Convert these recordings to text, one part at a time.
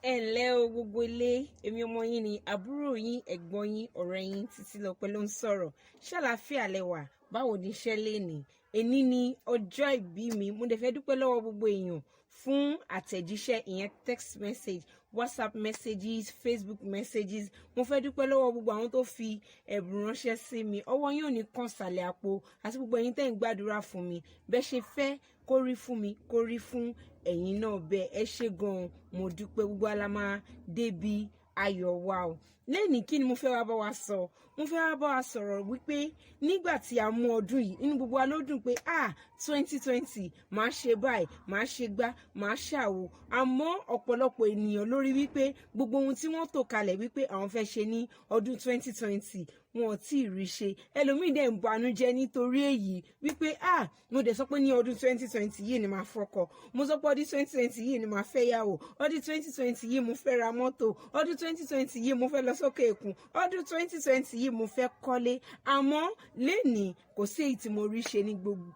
Ẹ ǹlẹ́ o gbogbo ilé, èmi ọmọ yín ni, àbúrò yín, ẹ̀gbọ́n yín, ọ̀rẹ́ yín, Títílọpẹ́ ló ń sọ̀rọ̀. Ṣàlàáfíà lẹ wà? Báwo ni iṣẹ́ lénìí? Èní ni ọjọ́ ìbí mi. Mo dẹ̀ fẹ́ dúpẹ́ lọ́wọ́ gbogbo èèyàn fún àtẹ̀jíṣẹ́, ìyẹn text message, WhatsApp messages, Facebook messages. Mo fẹ́ dúpẹ́ lọ́wọ́ gbogbo àwọn tó fi ẹ̀bùn ránṣẹ́ sí mi. Ọwọ́ yín ò ní kàn sàlẹ̀ àpò, àti gbogbo ẹ̀yin tẹ́ ń gbàdúrà fún mi. Bẹ́ẹ̀ ṣe fẹ́ kó rí fún mi, kó rí fún ẹ̀yin náà bẹ́ẹ̀. Ẹ ṣé gan-an, mo dúpẹ́. Gbogbo wa la máa débi ayọ̀ wa o. Lẹ́nìí, kí ni mo fẹ́ wá bá wa sọ? Mo fẹ́ wá bá wa sọ̀rọ̀ wípé nígbà tí a mú ọdún yìí, inú gbogbo wa ló dùn pé, ah, 2020, màá ṣe báyìí, màá ṣe gbá, màá ṣàwo. Àmọ́ ọ̀pọ̀lọpọ̀ ènìyàn lórí wípé gbogbo ohun tí wọ́n tò kalẹ̀ wípé àwọn fẹ́ ṣe ní ọdún 2020, wọn ò tí ì rí ṣe. Ẹlòmíì dẹ̀ ń banújẹ́ nítorí èyí wípé, ah, mo dẹ̀ sọ pé ní ọdún 2020 yìí ni màá fọkọ, mo sọ pé ọdún 2020 yìí ni màá fẹ́ yàwó, ọdún 2020 yìí mo fẹ́ ra mọ́tò, ọdún 2020 yìí mo fẹ́ lọ sókè òkun, ọdún 2020 yìí mo fẹ́ kọ́lé. Àmọ́ lénìí, kò sí èyí tí mo rí ṣe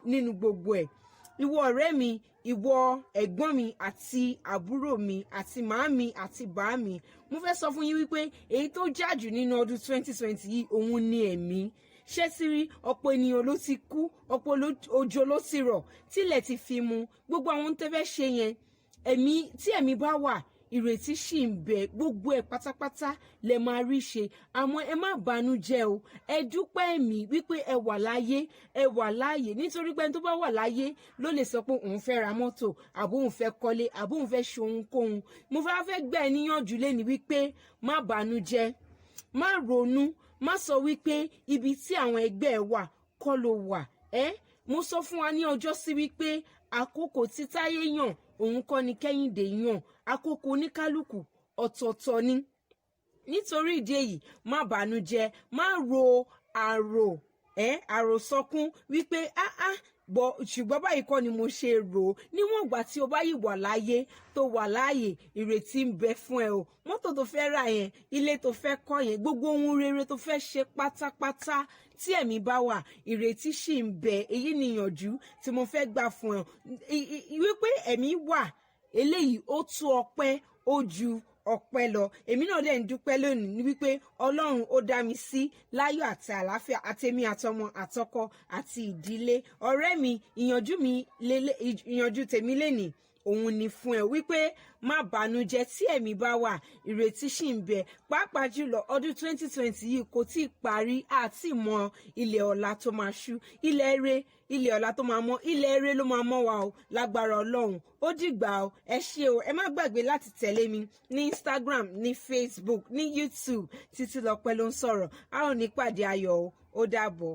nínú gbogbo ẹ̀. Ìwọ ọ̀rẹ́ mi, ìwọ ẹ̀gbọ́n mi àti àbúrò mi àti màámi àti bàámi, mo fẹ́ sọ fún yín wípé èyí tó jájù nínú ọdún 2020 yìí, òun ni ẹ̀mí. Ṣé ti rí? Ọ̀pọ̀ ènìyàn ló ti kú, ọ̀pọ̀ òjò ló ti rọ̀ tílẹ̀ ti fi mu. Gbogbo àwọn tó fẹ́ ṣe yẹn, ẹ̀mí, tí ẹ̀mí bá wà, ìrètí ṣì ń bẹ. Gbogbo ẹ̀ pátápátá lẹ máa rí ṣe. Àmọ́ ẹ má banújẹ́ o. Ẹ dúpẹ́ ẹ̀mí wípé ẹ wà láyé, ẹ wà láàyè, nítorí pé ẹni tó bá wà láyé ló lè sọ pé òun fẹ́ ra mọ́tò, àbó òun fẹ́ kọ́lé, àbó òun fẹ́ ṣe ohunkóhun. Mo fẹ́ gbà ẹ́ níyànjú lẹ́ni wípé má banújẹ́, má ronú, má sọ wípé ibi tí àwọn ẹgbẹ́ ẹ wà kọ́ ló wà. Ẹ́ mo sọ fún wa ní ọjọ́ sí wípé àkókò tí Táyé yàn, òun kọ́ ni Kẹ́hìndé yàn. Àkókò oníkálukú ọ̀tọ̀ọ̀tọ̀ ni. Nítorí ìdí èyí, má bànújẹ́, má ro àrò ẹ àròsọkún wípé, ah ah, bọ ṣùgbọ́n báyìí kọ́ ni mo ṣe rò ó. Níwọ̀n ìgbà tí o bá yìí wà láyé, tó wà láàyè, ìrètí ń bẹ fún ẹ o. Mọ́tò tó fẹ́ rà yẹn, ilé tó fẹ́ kọ́ yẹn, gbogbo ohun rere tó fẹ́ ṣe pátápátá, tí ẹ̀mí bá wà, ìrètí ṣì ń bẹ. Èyí ni ìyànjú tí mo fẹ́ gbà fún ẹ wípé ẹ̀mí wà. Eléyìí ó tó ọpẹ́, ó ju ọpẹ́ lọ. Èmi náà dẹ̀ ń dúpẹ́ lónìí ní wípé Ọlọ́run ó dá mi sí láyọ̀ àti àlàáfíà, àtèmi àtọmọ àtọkọ àti ìdílé. Ọ̀rẹ́ mi, ìyànjú mi lélẹ̀, ìyànjú tèmi lénìí òun ni fún ẹ wípé má bànújẹ́. Tí ẹ̀mí bá wà, ìrètí ṣì ń bẹ. Pàápàá jùlọ, ọdún 2020 yìí kò tí ì parí. Àti mọ ilẹ̀ ọ̀la tó máa ṣú, ilẹ̀ eré, ilẹ̀ ọ̀la tó máa mọ́, ilẹ̀ eré ló máa mọ́ wa o, lágbára Ọlọ́run. Ó dìgbà o, ẹ ṣé o. Ẹ má gbàgbé láti tẹ̀lé mi ní Instagram, ní Facebook, ní YouTube. Títílọpẹ́ ló ń sọ̀rọ̀. A ò ní pàdé ayọ̀ o. Ó dàbọ̀.